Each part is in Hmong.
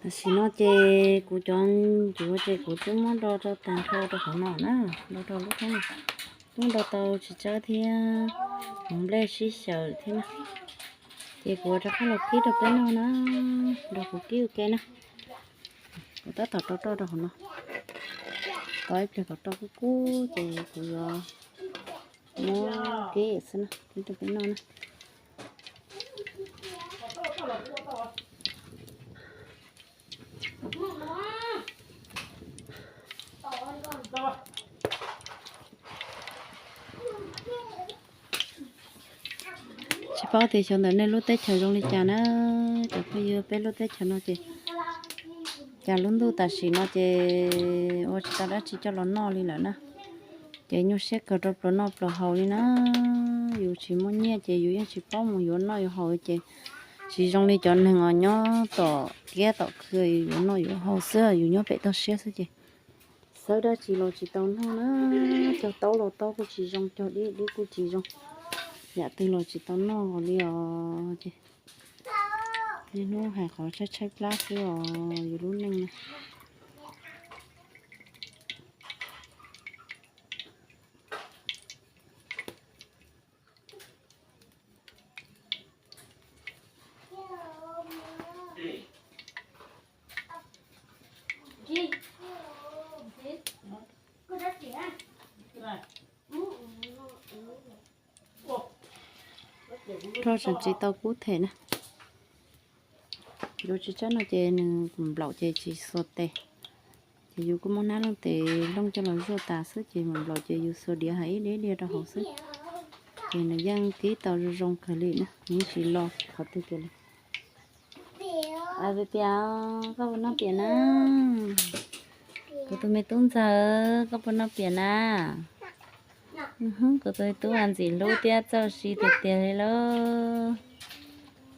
Tam sim no ces kuv cov ncuav ces kuv twb muab do rau tag nrho rau hauv no na, do rau lub qhov no, twb do tau tsis tsawg thiab, hmoov nplej sib xyaw thiab na. Ces kuv rov qab los kib rau peb noj na, nrog kuv kib ua ke na. Kuv tab tom rau roj rau hauv no, tau ib pliag kom roj kub kub ces kuv yuav muab kib xwb na, kib rau peb noj na. Tsis paub tias xyov ntawm nej lub teb chaws zoo li cas na, cov phooj ywg, peb lub teb chaws no ces cas lub ntuj tam sim no ces ua tsis tau dab tsi coj los noj li lawm na. Ces nyuaj siab kawg rau pluas noj pluas haus li na. Yus tsis muaj nyiaj ces yus yeej tsis paub mus yuav noj yuav haus ces tsis zoo li cov neeg uas nyob tom kiab tom khw, yus yuav noj yuav haus xwb, yus nyob pem toj siab xwb ces xawb dab tsi los tsis tau noj na. Cog taub los taub kuj tsis zoo, cog dib dib kuj tsis zoo, yam twg los tsis tau noj li os. Ces niaj hnub hais qhov tshaib tshaib plab xwb os yus lub neej na. Roj tseem tsis tau kub them na. Yuav tsis tsawg no ces nws nplaum ces tsis xuas tes. Ces yus kuj muab hnab looj tes looj coj los zuaj tas xwb ces nplaum ces yus xuas diav hais ib diav diav rau hauv xwb. Ces nws yeej kib tau zoo zoo kawg li na, nws yeej tsis lo qhov twg kiag li. Pias, koj puas noj pias na? Kuv tus me tub ntxawg, koj puas noj pias na? Kuv tus me tub mas ntxim hlub thiab txawj siv tiag tiag li lauj.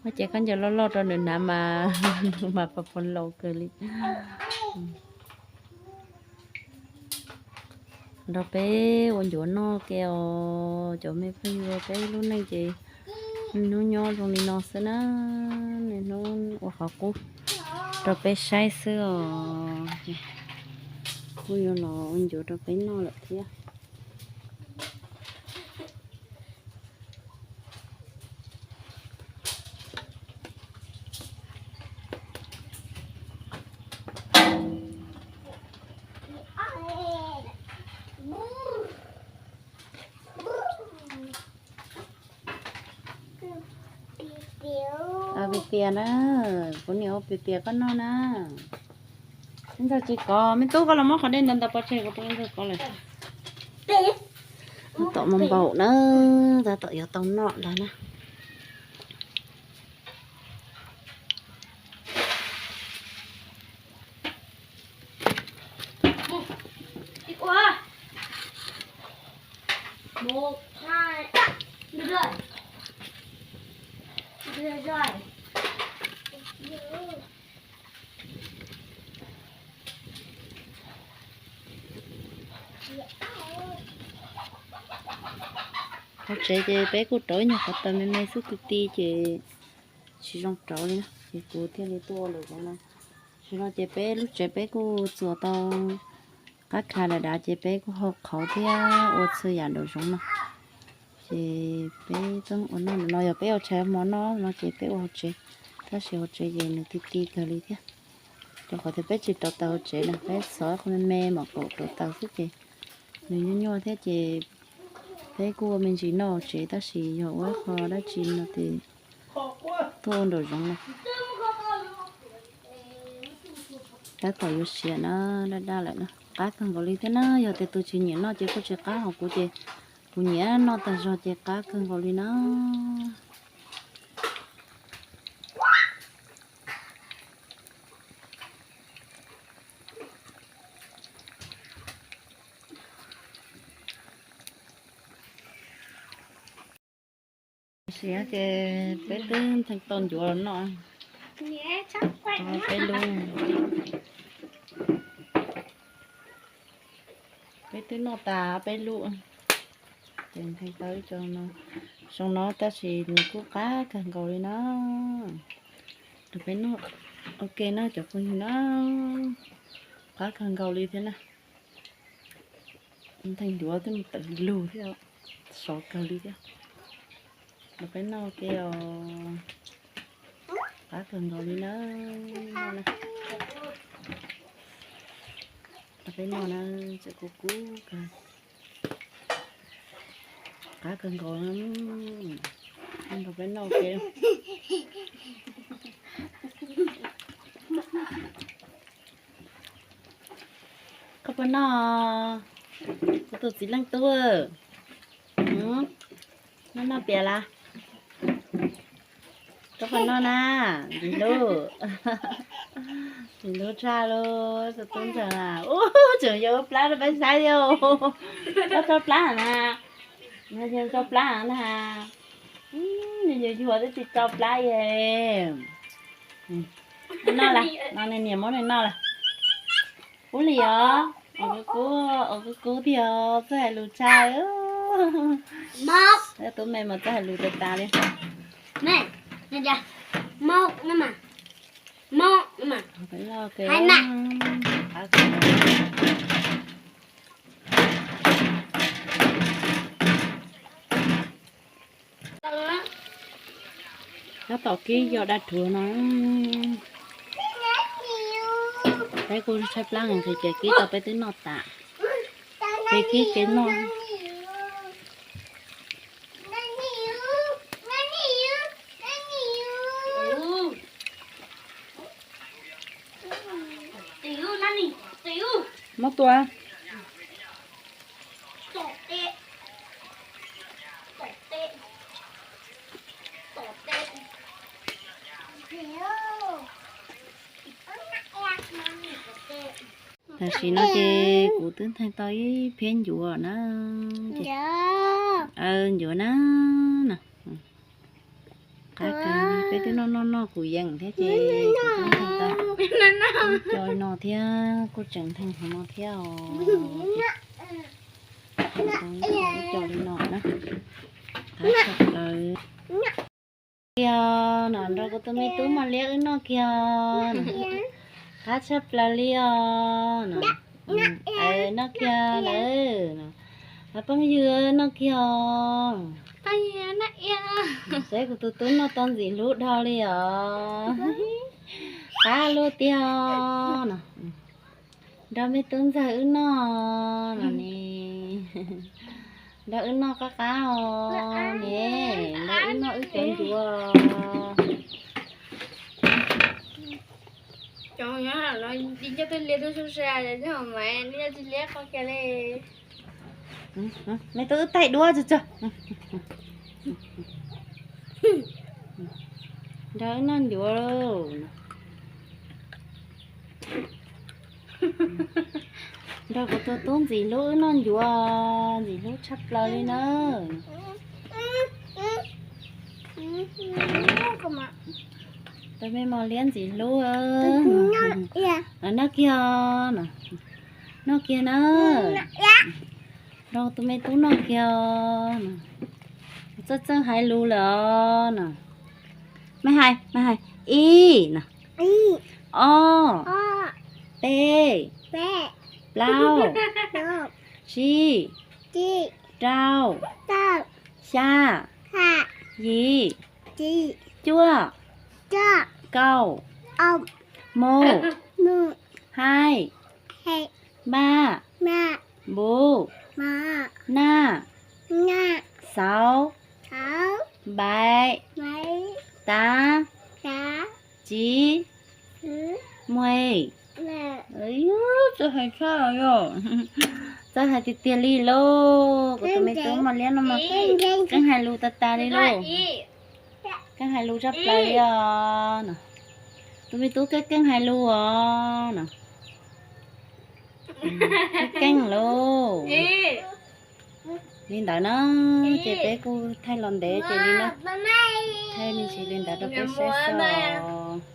Koj ces khaub ncaws loj loj rau nws hnav mas, mas pos pos laus kawg li. Nrog peb ua ncuav noj ke os cov me phooj ywg, peb lub neej ces niaj hnub nyob zoo li no xwb na, niaj hnub ua qhov qub rau peb saib xwb os. Kuj yuav los ua ncuav rau peb noj lawm thiab. Pias pias na, kuv niam ua pias pias koj noj na. Ntxawg tsis kov, me tub koj los muab qhov dej ntawd ntawd pov tseg kuv rau ntxawg kov lawm. Tab tom mus npaum na, tab tom yuav tau noj ntag na. Hauv tsev ces peb kuj rauv ib nyuag qhov taws me me xwb, ti ti ces tsis zoo rauv li na, ces kuv thiaj li tuaj ua lawm no. Tam sim no ces peb lub tsev peb kuj txuas tau qab kha dav dav ces peb kuj hau qhauv thiab ua txhua yam nraum zoov no. Ces peb txeeb ua noj no, yog peb ua tshais hmo noj no ces peb ua hauv tsev, tab sis hauv tsev ces nws ti ti kawg li thiab. Rau qhov tias peb tsis rauv taws hauv tsev na, peb xov qhov me me mam kaum rauv taws xwb ces nws nyuaj nyuaj thiab ces peb kuj ua me ntsis noj hauv tsev tab sis yog ua ib qho dab tsi no ces tuaj ua nraum zoov no. Tab tom yuav siav na, daj daj lawm na, qab kawg nkaus li thiab na. Yog tias tus tsis nyiam noj ces kuj tsis qab, hos kuv ces kuv nyiam noj tag zog ces qab kawg nkaus li na. Tam sim no ces peb twb nthee tau ncuav los noj. Peb lub, peb twb noj tas peb lub. Ces nthee tau ib co zoo no tab sis nws kuj qab kawg nkaus li na. Rau peb noj. Ok na cov phooj ywg na, qab kawg nkaus li thiab na. Ntxhais ncuav twb mus tawm lug thiab, sov kawg li thiab. Los peb noj ke os. Qab kawg nkaus li na. Los peb noj na, tseem kub kub kawg. Qab kawg nkaus na. Los peb noj ke. Koj puas noj? Kuv tus txiv leej tub, noj noj pias las. Koj puas noj na? Ntxim hlub, ntxim hlub tshaj lauj tus tub ntxawg na. Ub, tseem yuav ua plab rau peb saib thiab. Koj tso plab na, yog tso plab na. Nws yuav yuag twb tsis tso plab ye. Noj las, no nws niam muab nws noj las. Ub li os, ua kub kub thiab os, txawj hais lus tshaj. Tub me mas txawj hais lus tas tas li. Tab tom kib yos dab rhuav no. Peb kuj tshaib plab nqhis ces kib tau peb twb noj tas. Kev kib kev noj. Muab tua. Tam sim no ces kuv twb nthaij tau ib phiab ncuav na. Ncuav na. Qab kawg, peb twb noj noj noj kuv yees thiab ces kuv twb nthaij tau ib co li no thiab, kuj tseem nthaij qhov no thiab os. Ib co li no na. Qab tshaj plaws. Kiag no, nrog kuv tus me tub Mos Liab wb noj kiag. Qab tshaj plaws li os. Noj kiag lawm. Phooj ywg noj kiag. Saib kuv tus tub noj tau ntxim hlub dhau li os. Qab luaj tiag no. Nrog me tub ntxawg wb noj no ne. Nrog wb noj qab qab os ne. Nrog wb noj wb cov ncuav. Me tub wb taij duab tso tso. Nrog wb noj ncuav lauj. Nrog kuv tus tub ntxim hlub wb noj ncuav, ntxim hlub tshaj plaws li na. Tus me Mos Liab ntxim hlub. Noj kiag no. Noj kiag na. Nrog tus me tub noj kiag no. Txawj txawj hais lus lawm os no. Maj hais, maj hais. Ib no. Ob. Peb. Plaub. Tsib. Rau. Xya. Yim. Cuaj. Kaum. Mus. Haij. Npaj. Npuv. Naj. Xauv. Npaiv. Tav. Txiv. Mueg. Txawj hais tshaj os. Txawj hais tiag tiag li lauj. Kuv tus me tub Mos Liab no mas keej hais lus tas tas li lauj. Keej hais lus tshaj plaws li os no. Tus me tub keej keej hais lus os no. Keej keej lauj. Li ntawd na, ces peb kuj thaij los ntev ces li na. Thaij me ntsis li ntawd rau peb saib xwb os.